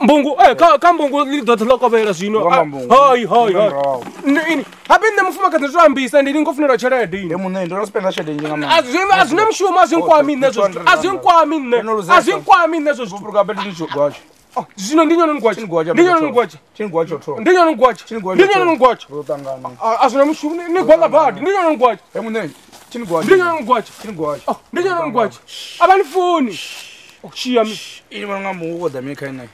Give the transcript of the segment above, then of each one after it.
Mbungu ka mbungu li ḓo ḓo kovhela zwino. Hai hai hai. Ini habe nṋe mufumakadzi ndo ambisa ndi ngo funela tshelede ini. He muṋe ndo spenda tshelede nzhi nga maanḓa. A zwina mushumo a zwi nkwami nṋe zwo. A zwi nkwami nṋe. A zwi nkwami nṋe zwo. Vhupruka bete ndi tshigwatsho. Zwino ndi nyone ngwatsho. Ndi nyone ngwatsho. Tshingwatsho tho. Ndi nyone ngwatsho. Ndi nyone ngwatsho. Ro ṱangana. A zwina mushumo ni gwala badi. Ndi nyone ngwatsho. He muṋe tshingwatsho. Ndi nyone ngwatsho. Tshingwatsho. Ndi nyone ngwatsho. A vha ni funi. Shia mi. Ini vha nga mungu ḓa mi kha ine.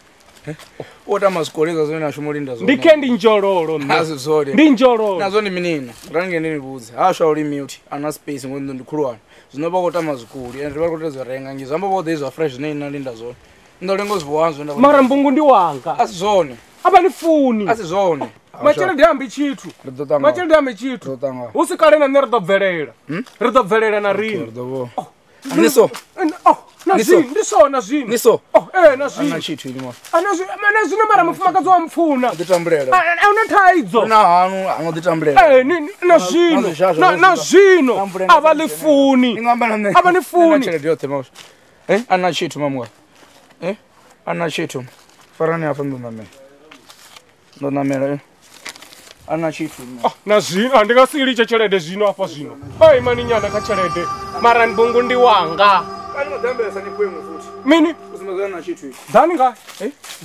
O tama zwikoleza zwine na shuma u linda zwone. Ndi khe ndi njololo nṋe. A si zwone. Ndi njololo. Nazwo ndi minina. Range ndi ni vhudze. Ha swa ulimi uthi ana space ngo ndo ndi khulwane. Zwino vha khou tama zwikuli and vha khou tea zwi renga ngi zwi amba vho ḓo izwa fresh zwine ina linda zwone. Ndo lengo zwi vhuwa zwe nda. Mara mbungu ndi wanga. A si zwone. A vha ni funi. A si zwone. Mashelede ambi tshithu. Mashelede ambi tshithu. Hu si kale na nṋe ri ḓo bvelela. Ri ḓo bvelela na riṋe. Ri ḓo vhona. Niso. Na zwino ndi so na zwino. Niso. Na zwino. Ana tshithu ini mo. Ana zwino na zwino mara mufumakadzi wa mpfuna. Ḓi tambulela. A una thaidzo. Na hanu a ngo ḓi tambulela. Na zwino. Na zwino. A vha ḽi funi. Ni ngamba na nṋe. A vha ni funi. Na tshelede yoṱhe mawusha. Ana tshithu mamuwa. Ana tshithu. Farani hafha ndo namela. Ndo namela. Ana tshithu. Na zwino ndi nga si litshe tshelede zwino afha zwino. Oi mani nyana kha tshelede. Mara mbungu ndi wanga. Kani mudambelesa ni kwemu futhi. Mini? Usimazana na tshithu ichi. Dani nga?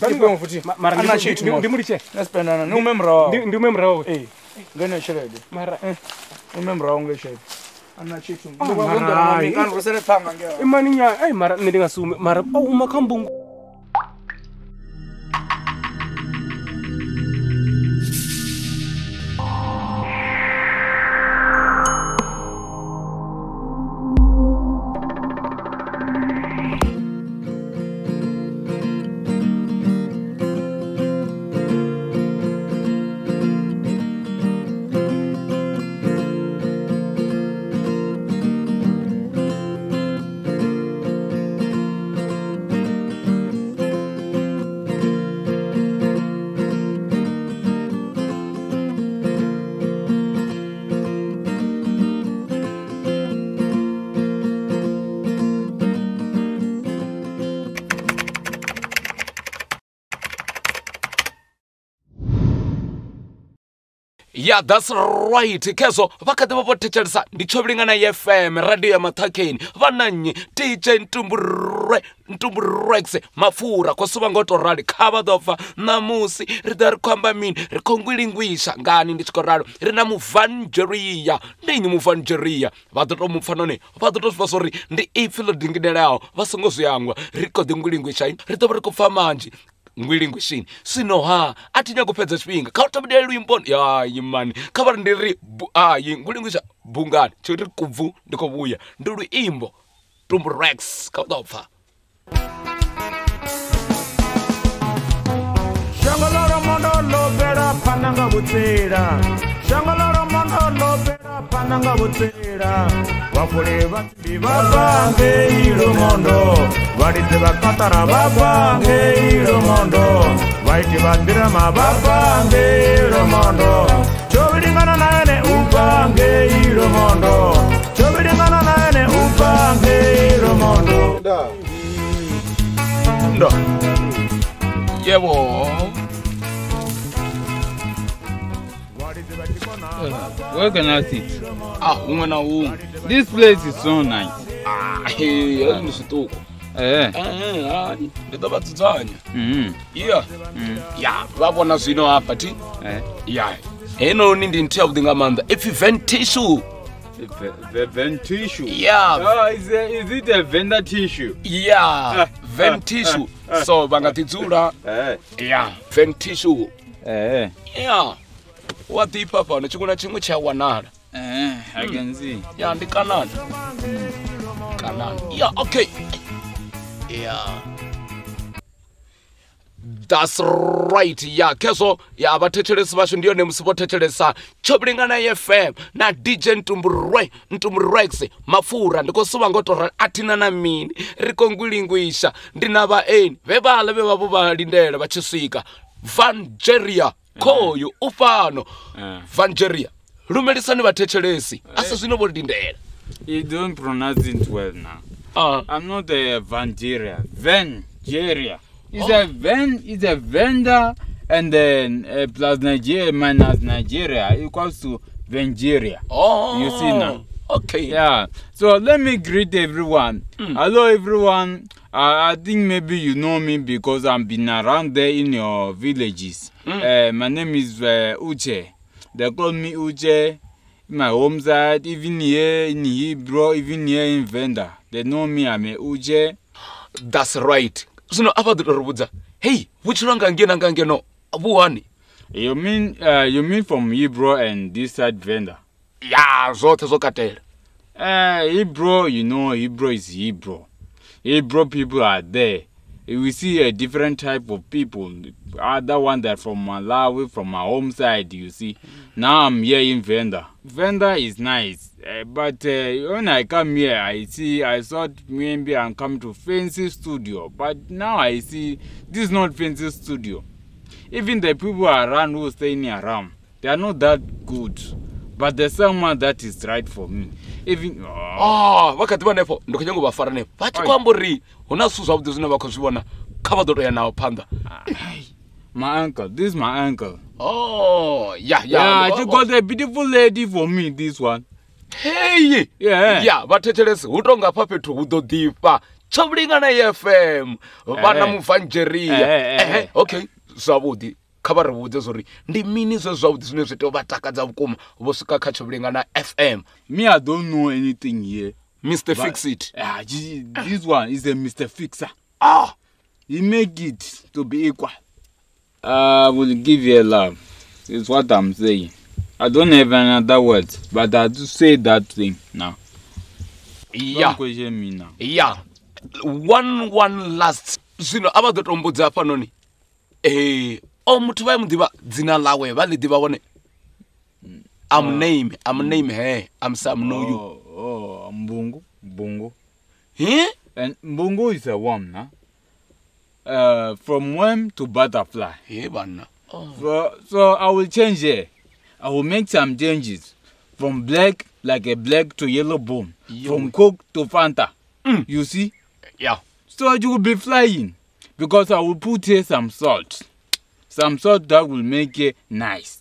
Dani kwemu futhi. Mara ana tshithu. Ndi mulitshe. Na spendana ni ume murahu. Ndi ume murahu. Ngene tshelede. Mara ume murahu nge tshelede. Ana tshithu. Ndi kwa gonda na mikano rusele phanga nge. Imani nya, mara nṋe ndi nga sume mara uma kha mbungu. Yeah, that's right. Keso, vakati vha thetshelesa ndi Tshovhilingana FM radio ya Maṱhakheni. Vha nnyi DJ Ntumburex mapfura khou suvha ngo to rali kha vha ḓo pfa ṋamusi ri ḓo ri khou amba mini ri khou ngwilingwisha ngani ndi tshi khou ralo ri na muvangeria. Ndi nnyi muvangeria? Vha ḓo to mupfa none vha ḓo to zwi pfa uri ndi ipfi ḽo dingidelaho vha songo zwi hangwa. Ri khou ḓi ngwilingwisha ri ḓo vha ri khou pfa manzhi ngwilingwishini. Zwino ha a thi nyago fhedza tshifhinga kha u tambudele luimbo ya mani kha vha ndi ri ayi ngwilingwisha bungani tshi ri kubvu ndi khou vhuya ndi luimbo Ntumburex kha u ḓo pfa. Shango ḽa Lwamondo ḽo bvela phanḓa nga vhutsila. Shango ḽa Lwamondo ḽo bvela phanḓa nga vhutsila. Vhafuli vha tsimbi vha bva ngei Lwamondo, vhalidzi vha katara vha bva ngei Lwamondo, vhaiti vha ḓirama vha bva ngei Lwamondo. Tshovhilingana na ene u bva ngei Lwamondo, Tshovhilingana na ene u bva ngei Lwamondo. Ndo. Yebo. Where can I sit? Huṅwe na huṅwe. This place is so nice. Hezwi ndi zwiṱuku. Ndi ḓo vha dzudzanya. Yeah. Ya, vha vhona zwino hafha thi? Ya. Heinoni ndi nthu yavhuḓi nga maanḓa. Ipfi vent tissue. Vent tissue? Yeah. Is it a vendor tissue? Yeah, vent tissue. So vha nga ḓi dzula. Yeah, vent tissue. Yeah. Wa ḓifha fhano tshiṅwe na tshiṅwe tshi a wanala. I can see. Yeah, ndi kanana. Kanana. Yeah, okay. Yeah. That's right. Ya khezwo ya vhathetshelesi vhashu ndi yone musi vho thetshelesa Tshovhilingana FM na DJ Ntumburwe Ntumburex mapfura ndi khou suvha ngo to rali a thina na mini ri kongwilingwisha ndi na vhaeni vhe vhaḽa vhe vha vho vha lindela vha tshi swika Vangeria khoyu u fhano. Vangeria lumelisani vhathetshelesi asa zwino vho lindela. You don't pronounce it well now. I'm not a Vangeria. Vangeria. It's a Van, it's a vendor, and then plus Nigeria minus Nigeria equals to Vangeria. Oh, you see now. Okay. Yeah. So let me greet everyone. Hello, everyone. I think maybe you know me because I've been around there in your villages. My name is Uche. They call me Uche. My home side, even here in Hebrew, even here in Venda, they know me. I'm a Uche. That's right. Zwino a vha ḓo ri vhudza, hey, vhutshilo nga ngeno nga ngeno vhuhani? You mean from Hebrew and this side Venda? Ya, zwoṱhe zwo katela. Hebrew, you know, Hebrew is Hebrew. Hebrew people are there. We see a different type of people. Other one that from Malawi, from my home side, you see. Now I'm here in Venda. Venda is nice, but when I come here, I thought maybe I'm coming to fancy studio, but now I see this is not fancy studio. Even the people around who staying around, they are not that good. But there's someone that is right for me. Even vha kha ḓi vha hanefho, ndi khou nyanga u vha fara hanefho. Vha tshi khou amba uri hu na zwithu zwavhuḓi zwine vha khou zwi vhona, kha vha ḓo to ya nao phanḓa. My uncle, this is my uncle. Oh, yeah. Yeah, she got a beautiful lady for me, this one. Hey! Yeah. Yeah, vhathetshelesi hu tonga hafha fhethu hu ḓo ḓifha. Tshovhilingana FM, vha na Muvangeria. Okay, zwavhuḓi. Kha vha ri vhudze zwori ndi mini zwe zwavhuḓi zwine zwi tea u vha takadza vhukuma vho swika kha Tshovhilingana FM. Me, I don't know anything here. Mr. Fix It. This one is a Mr. Fixer. He make it to be equal. I will give you a love. It's what I'm saying. I don't have another word, but I do say that thing now. Yeah. Don't question me now. Yeah. One last. Zwino a vha ḓo to mbudza hafhanoni. O muthu vha mu ḓivha dzina ḽawe vha ḽi ḓivha vhone. I'm name he. I'm some know you. Oh, Mbungu. Mbungu. Huh? And Mbungu is a worm, nah? From worm to butterfly. Hey, banna. So I will change here. I will make some changes. From black, like a black to yellow bone. From Coke to Fanta. You see? Yeah. So you will be flying. Because I will put here some salt. Some salt that will make it nice.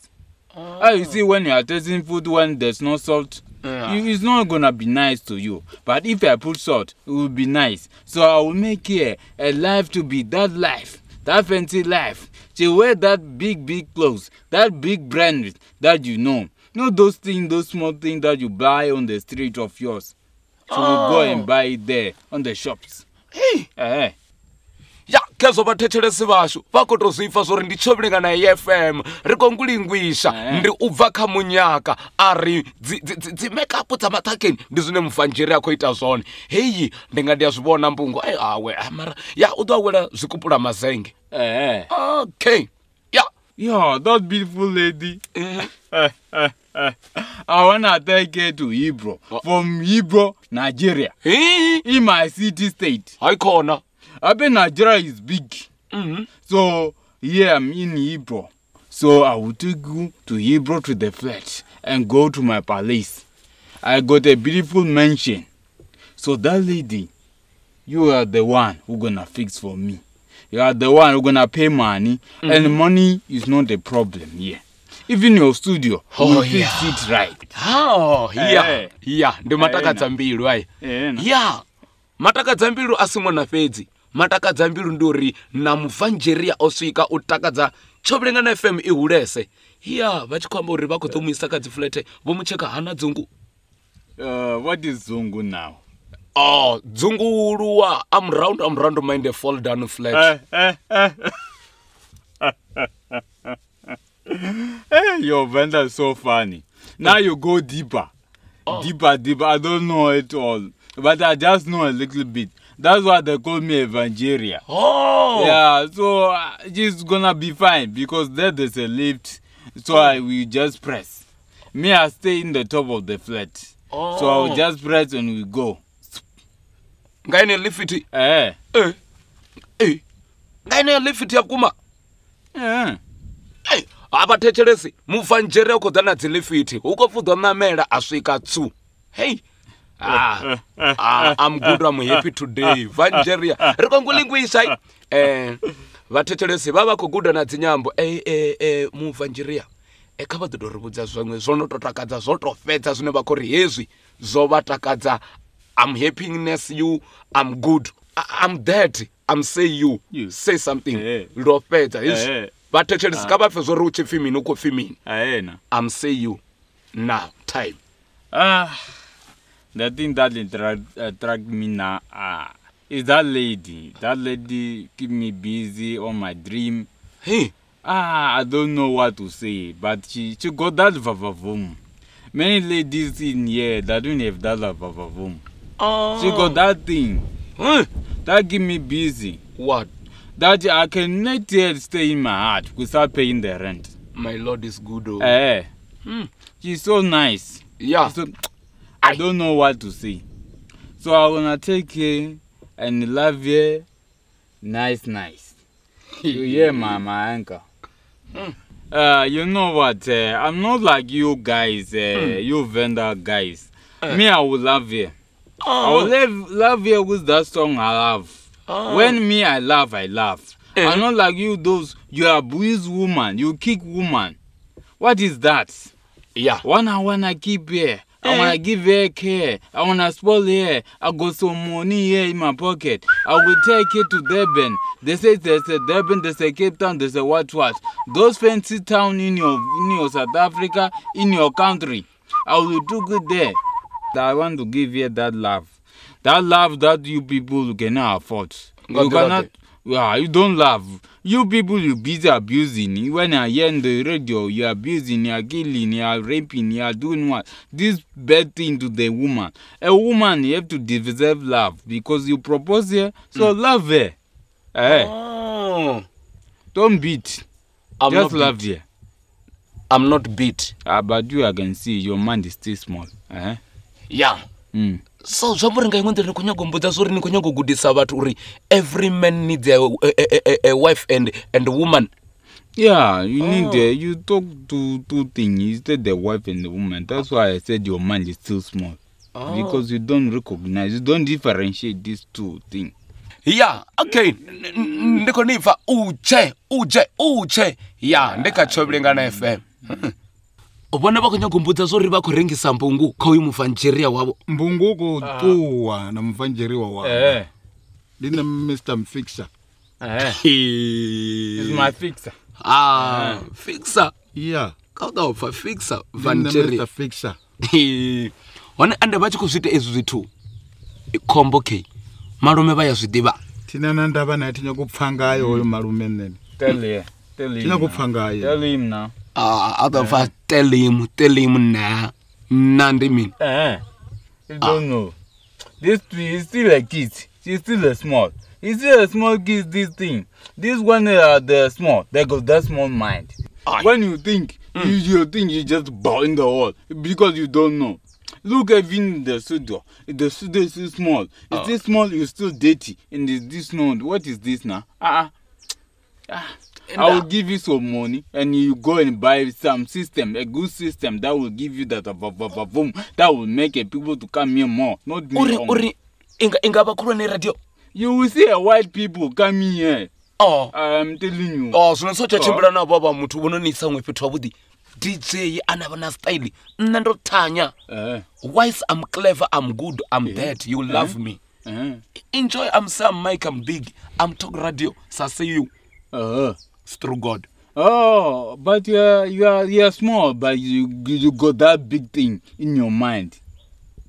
You see, when you are tasting food when there's no salt, it's not gonna be nice to you. But if I put salt, it will be nice. So I will make here a life to be that life, that fancy life. She wear that big clothes, that big brand that you know. Not those things, those small things that you buy on the street of yours. So we'll go and buy it there on the shops. Hey. Hey. Ya, khezwo vhathetshelesi vhashu vha khou tou zwi pfa zwori ndi Tshovhilingana FM ri khou ngwilingwisha ndi u bva kha munyaka a ri dzi makeup dza maṱhakheni ndi zwine Muvangeria a khou ita zwone. Heyi ndi nga ndi a zwi vhona mbungu ai awe mara ya u ḓo awela zwikupula mazenge. Okay. Yeah. Yeah, that beautiful lady. I wanna take her to Hebrew. From Hebrew, Nigeria. In my city state. Hi khona. I bet Nigeria is big. So here I'm in Hebrew. So I will take you to Hebrew to the flat and go to my palace. I got a beautiful mansion. So that lady, you are the one who gonna fix for me. You are the one who gonna pay money, and money is not a problem here. Even your studio will fix it right. Oh, yeah. Yeah, ndi matakadza mbilu ayi. Yeah. Matakadza mbilu a si ṅwana fhedzi. Matakadza mbilu ndi uri na Muvangeria o swika u takadza Tshovhilingana FM i hulese. Yeah, vha tshi khou amba uri vha khou ḓo mu isa kha dzi flat, vho mu tsheka hana dzungu. What is dzungu now? Oh, dzungu luwa. I'm round mind a fall down flat. Hey, your vendor is so funny. Now you go deeper. Deeper. I don't know it all. But I just know a little bit. That's why they call me Evangelia. Oh. Yeah, so she's gonna be fine because there's a lift. So I will just press. Me, I stay in the top of the flat. Oh. So I will just press and we go. Nga ine lift. Eh. Eh. Eh. Nga ine lift ya vhukuma. Eh. Eh, a vha thetshelesi muvangeria u khou ḓa na dzi lift hu khou pfi u ḓo ṋamela a swika tsu. Hey. I'm good, I'm happy today. Vangeria. Ri khou ngulingwisa. Vha thetshelesi vha khou guda na dzinyambo. Muvangeria. Kha vha ḓo tou ri vhudza zwiṅwe zwo no tou takadza zwo tou fhedza zwine vha khou ri hezwi zwo vha takadza. I'm happiness you, I'm good. I'm dead, I'm say you. Yes. Say something. Eh. Ndo fhedza hezwi. Eh. Vha thetshelesi kha vha pfe zwo ri u tshi pfi mini u khou pfi mini. Aena. I'm say you now time. The thing that attract me now is that lady. That lady keep me busy on my dream. Hey. I don't know what to say, but she got that vavavoom. Many ladies in here that don't have that vavavoom. Oh. She got that thing. Huh? That keep me busy. What? That I cannot yet stay in my heart without paying the rent. My Lord is good. Oh. Eh. Hmm. She's so nice. Yeah. So, I don't know what to say. So I wanna take her and love her. Nice, nice. You hear my uncle? You know what? I'm not like you guys, you vendor guys. Me, I would love her. Oh. I would love her with that song I love. Oh. When me, I love, I love. Eh. I'm not like you those, you abuse woman, you kick woman. What is that? Yeah. One I wanna keep her. I wanna give her care. I wanna spoil her. I got some money here in my pocket. I will take her to Durban. They say there's a Durban, there's a Cape Town, there's a what what. Those fancy town in your South Africa, in your country. I will do good there. I want to give her that love. That love that you people cannot afford. You cannot. Yeah, you don't love. You people, you busy abusing. When I hear on the radio, you are abusing, you are killing, you are raping, you are doing what? This bad thing to the woman. A woman, you have to deserve love because you propose her, so love her. Eh. Oh. Don't beat. I'm Just not love beat. her. I'm not beat. But you, I can see your mind is still small. Eh? Yeah. Mm. So zwa muri nga iṅwe nḓila ni khou nyaga u mbudza zwo ri ni khou nyaga u gudisa vhathu uri every man needs a wife and woman. Yeah, you need you talk to two things. You said the wife and the woman. That's why I said your mind is still small. Oh. Because you don't recognize, you don't differentiate these two things. Yeah, okay. Ndi khou ni pfa utshe utshe utshe. Yeah, ndi kha Tshovhilengana FM. Vhone vha khou nyaga u mbudza zwo ri vha khou rengisa mbungu kha uyu muvangeria wavho. Mbungu u khou ṱuwa na muvangeria wavho. Eh. Ndi nṋe Mr Mfixer. Eh. Is my fixer. Ah, fixer. Yeah. Kha u ḓo pfa fixer Ndi nṋe vangeria. Mr Fixer. Hone ande vha tshi khou zwi ita ezwi zwithu khombo kei. Malume vha ya zwi ḓivha. Thina na ndavha naye thi nyago u pfa ngayo hoyo malume nṋe. Tell her. Tell him. Thi nyago u now. pfa ngaye. Tell him now. A ḓo pfa tell him na. Na ndi mini? Eh. You don't know. This tree is still a kid. She's still a small. He's still a small kid, this thing. This one the small. They got that small mind. Aye. When you think, you think you just bow in the wall because you don't know. Look even in the studio. The studio is still small. It's still small, you're still dirty. And is this not? What is this now? I will give you some money and you go and buy some system, a good system that will give you that boom, that will make a people to come here more. Not me. Uri only. uri inga vha khulwane radio. You will see a white people coming here. Oh. I'm telling you. Oh, zwino so tsha tshimbila na vha muthu vho no ni isa huṅwe fhethu havhuḓi. DJ ana vha na style. Nṋe ndo thanya. Wise, I'm clever, I'm good, I'm dead. You love me. Enjoy, I'm Sam Mike, I'm big. I'm talk radio. So say you. It's through God. Oh, but you are small, but you got that big thing in your mind.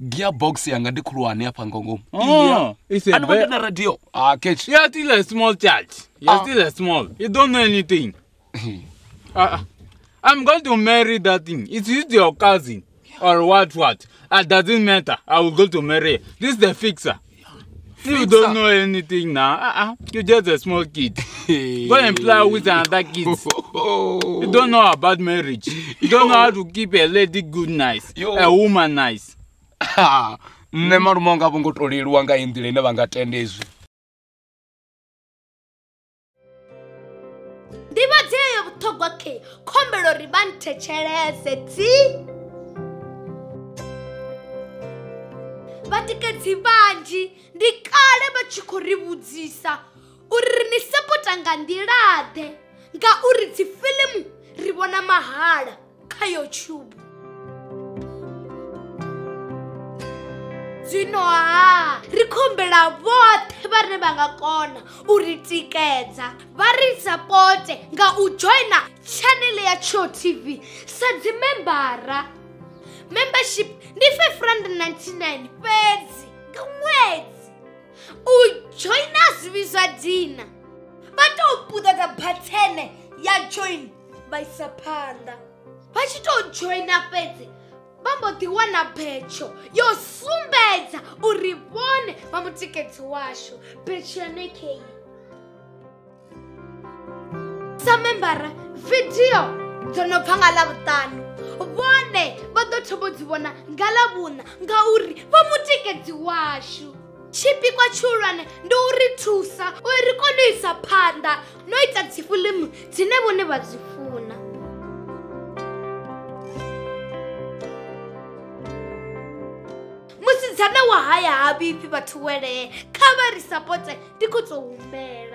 Gearbox yanga ndi khulwane hafha ngongomu. Oh, it's a Ani vha na radio. Ah, catch. You are still a small child. You are still a small. You don't know anything. I'm going to marry that thing. It's your cousin or what. It doesn't matter. I will go to marry her. This is the fixer. You don't know anything now. You're just a small kid. Go and play with another kids. You don't know about marriage. You don't know how to keep a lady good nice, a woman nice. Nṋe malume wanga vho ngo to leluwa nga iyi nḓila ine vha nga tenda izwi. Nḓivhadzo ya vhuṱhogwa khe khombelo uri vha nthetshelese tsi. Vhatikedzi vhanzhi ndi kale vha tshi khou ri vhudzisa uri ri ni sapota nga nḓila-ḓe ngauri dzi fiḽimu ri vhona mahala kha YouTube. Zwino ha ri khombela vhoṱhe vhane vha nga kona u ri tikedza vha ri sapote nga u joina channel ya Tsho TV sa dzi membara. Membership ndi 599 fhedzi nga ṅwedzi. U joina zwi vhidzwa dina. Vha tou puṱedza bathene ya join vha isa phanḓa. Vha tshi tou joina fhedzi vha mbo ḓi wana betsho yo sumbedza uri vhone vha mutikedzi washu. Betsho yone kei. Sa membara video dzo no bva nga Ḽavhuṱanu vhone vha ḓo thoma u dzi vhona nga Ḽavhuṋa ngauri vha mutikedzi washu. Tshipikwa tshihulwane ndi u ri thusa uri ri kone u isa phanḓa no ita dzi fiḽimu dzine vhone vha dzi funa. Musidzana wa haya ha vhifhi vhathu welee, kha vha ri sapote ndi khou tou humbela.